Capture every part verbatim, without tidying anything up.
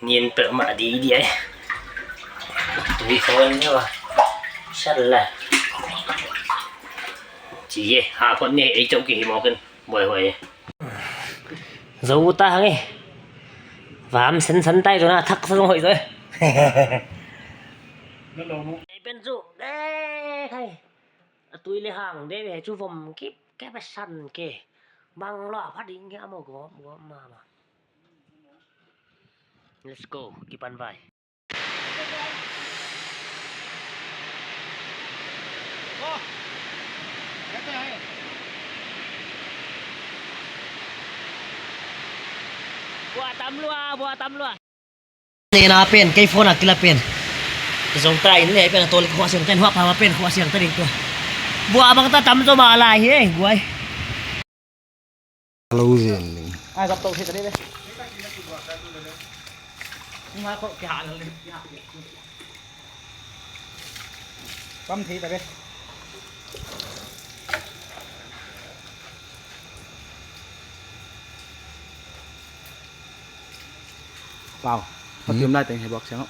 Nin pe ma di di ai. Tui khon ni wa. Sal la. Chi ye, ha khon ni ei chau ki hi mo ken. Boi hoi. Zo ta hang e. Vam sen san tai zo na thak sa zong hoi zo e. Ei pen chu. Eh, khai. A tui le hang de ve chu vom kip ke pe san ke. Bang lo pha ding ke amo gom gom ma ma. Let's go, kipan vai. Bua tam lua, bua tam lua. Ni na pen, kei phone a kila pen. Zong ta in le pen a tol khuah siang ten, huap pha pen khuah siang ten tu. Bua bang ta tam zo ma lai hi, guai. Lo zen ning. Ai, zap tou thei ta ding ve. Ni ma ko kya hal le. Pam thei ta ve. Wow. Hmm. Pathiam lai teng hi bawk siang.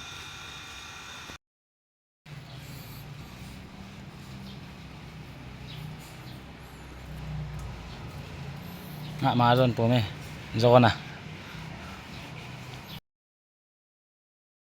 Ngah ma zon pawm e. Zon a.